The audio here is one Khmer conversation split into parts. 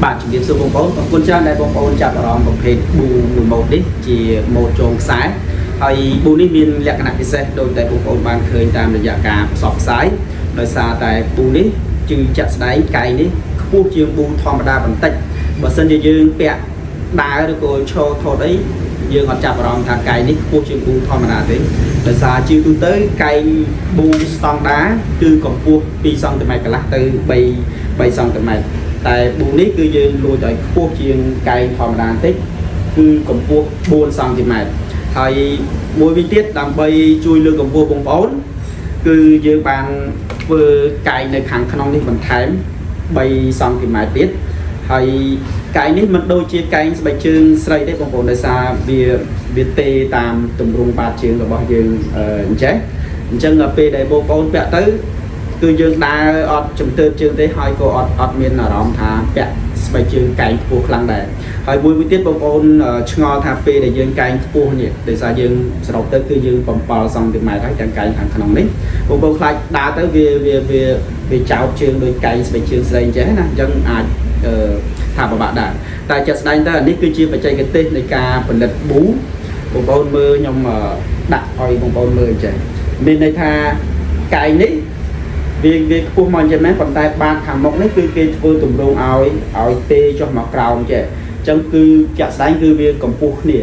បាទជំរាបសួរបងប្អូនអរគុណច្រើនដែលបងប្អូនចាប់អារម្មណ៍ប្រភេទប៊ូមួយម៉ូតនេះជាម៉ូតជងខ្សែហើយប៊ូនេះមានលក្ខណៈពិសេសដោយតែបងប្អូនបានឃើញតាមរយៈការផ្សព្វផ្សាយដោយសារតែប៊ូនេះជឿចាក់ស្ដែងកែងនេះខ្ពស់ជាងប៊ូធម្មតាបន្តិចបើសិនជាយើងពាក់ដើរឬក៏ឈរថតអីយើងអត់ចាប់អារម្មណ៍ថាកែងនេះខ្ពស់ជាងប៊ូធម្មតាទេដោយសារជាទូទៅកែងប៊ូស្តង់ដាគឺកម្ពស់2សង់ទីម៉ែត្រកន្លះទៅ3 3សង់ទីម៉ែត្រ តែប៊ូនេះគឺយើងលួចឲ្យខ្ពស់ជាងកែងធម្មតាបន្តិចគឺកម្ពស់4សង់ទីម៉ែត្រហើយមួយវិញទៀតដើម្បីជួយលើកកម្ពស់បងប្អូនគឺយើងបានធ្វើកែងនៅខាងក្នុងនេះបន្ថែម3សង់ទីម៉ែត្រទៀតហើយកែងនេះមិនដូចជាកែងស្បែកជើងស្រីទេបងប្អូនដោយសារវាវាទេតាមទម្រង់បាតជើងរបស់យើងអញ្ចេះអញ្ចឹងដល់ពេលដែលបងប្អូនពាក់ទៅ គឺយើងដើរអត់ជំទើបជើងទេហើយក៏អត់អត់មានអារម្មណ៍ថាពាក់ស្បែកជើងកែងខ្ពស់ខ្លាំងដែរហើយមួយវិញទៀតបងប្អូនឆ្ងល់ថាពេលដែលយើងកែងខ្ពស់នេះដោយសារយើងសរុបទៅគឺយើង7សង់ទីម៉ែត្រហើយទាំងកែងខាងក្នុងនេះបងប្អូនខ្លាចដើរទៅវាវាវាវាចោតជើងដូចកែងស្បែកជើងស្រីអញ្ចឹងណាអញ្ចឹងអាចអឺថាពិបាកដែរតែជាក់ស្ដែងទៅអានេះគឺជាបច្ចេកទេសនៃការផលិតប៊ូបងប្អូនមើលខ្ញុំដាក់ឲ្យបងប្អូនមើលអញ្ចឹងមានន័យថាកែងនេះ វាវាខ្ពស់មកអញ្ចឹងមែនប៉ុន្តែបាតខាងមុខនេះគឺគេធ្វើទម្រង់ឲ្យឲ្យទេចុះមកក្រោមចេះអញ្ចឹងគឺជាក់ស្ដែងគឺវាកម្ពស់គ្នា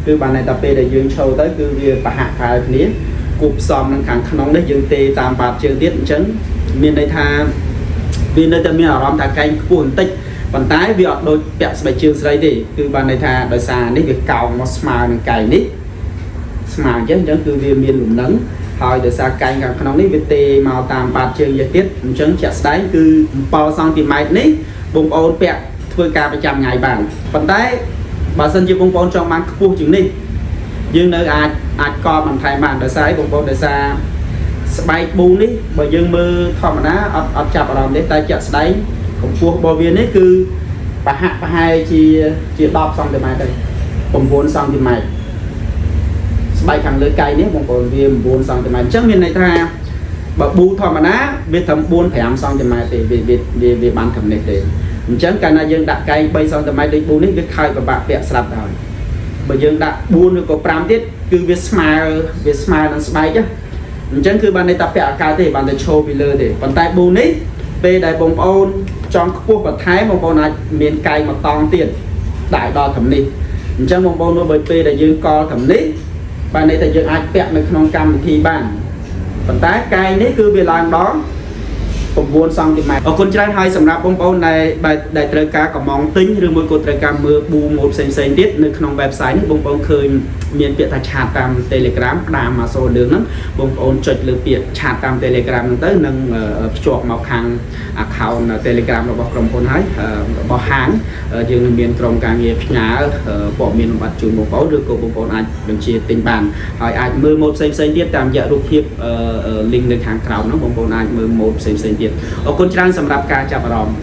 គឺបានន័យថាពេលដែលយើងឈរទៅគឺវាប្រហាក់ប្រហែលគ្នាគួបផ្សំនឹងខាងក្នុងនេះយើងទេតាមបាតជើងទៀតអញ្ចឹងមានន័យថាវានៅតែមានអារម្មណ៍ថាកែងខ្ពស់បន្តិចប៉ុន្តែវាអត់ដូចពាក់ស្បែកជើងស្រីទេគឺបានន័យថាដោយសារនេះវាកោងមកស្មើនឹងកែងនេះ ស្មើអញ្ចឹងអញ្ចឹងគឺវាមានលំនឹងហើយដោយសារកែងខាងក្នុងនេះវាទេមកតាមបាតជើងយើងទៀតអញ្ចឹងជាក់ស្ដែងគឺ7សង់ទីម៉ែត្រនេះបងប្អូនពាក់ធ្វើការប្រចាំថ្ងៃបានប៉ុន្តែបើសិនជាបងប្អូនចង់បានខ្ពស់ជាងនេះយើងនៅអាចអាចកបន្ថែមបានដោយសារអីបងប្អូនដោយសារស្បែកប៊ូនេះបើយើងមើលធម្មតាអត់អត់ចាប់អារម្មណ៍ទេតែជាក់ស្ដែងកម្ពស់របស់វានេះគឺប្រហាក់ប្រហែលជាជា10សង់ទីម៉ែត្រទៅ9សង់ទីម៉ែត្រ ស្បែកខាងលើកៃនេះបងប្អូនវា9សង់ទីម៉ែត្រអញ្ចឹងមានន័យថាបើប៊ូធម្មតាវាត្រឹម4 5សង់ទីម៉ែត្រទេវាវាវាវាបានត្រឹមនេះទេអញ្ចឹងកាលណាយើងដាក់កែង3សង់ទីម៉ែត្រដូចប៊ូនេះវាខើចពិបាកពាក់ស្រាប់ហើយបើយើងដាក់4ឬក៏5ទៀតគឺវាស្មើវាស្មើនឹងស្បែកណាអញ្ចឹងគឺបានន័យថាពាក់អាកាសទេបានតែឈរពីលើទេប៉ុន្តែប៊ូនេះពេលដែលបងប្អូនចង់ខ្ពស់បន្ថែមបងប្អូនអាចមានកែងមួយតង់ទៀតដាក់ដល់ត្រឹមនេះអញ្ចឹងបងប្អូនមើលបើពេលដែលយើងកលត្រឹមនេះ បានន័យថាយើងអាចពាក់នៅក្នុងកម្មវិធីបានប៉ុន្តែកែងនេះគឺវាឡើងដល់9សង់ទីម៉ែត្រអរគុណច្រើនហើយសម្រាប់បងប្អូនដែលដែលត្រូវការកម្មង់ទិញឬមួយក៏ត្រូវការមើលប៊ូម៉ូតផ្សេងផ្សេងៗទៀតនៅក្នុង website នេះបងប្អូនឃើញមានពាក្យថា chat តាម Telegram តាមអក្សរលឿងហ្នឹងបងប្អូនចុចលើពាក្យ chat តាម Telegram ហ្នឹងទៅនឹងភ្ជាប់មកខាង account Telegram របស់ក្រុមហ៊ុនហើយរបស់ហាងយើងនឹងមានក្រុមការងារផ្ញើព័ត៌មានលម្អិតជូនបងប្អូនឬក៏បងប្អូនអាចបញ្ជាទិញបានហើយអាចមើលម៉ូតផ្សេងផ្សេងៗទៀតតាមរយៈរូបភាព link នៅខាងក្រោមហ្នឹងបងប្អូនអាចមើលម៉ូតផ្សេងផ្សេងៗទៀតអរគុណច្រើនសម្រាប់ការចាប់អារម្មណ៍។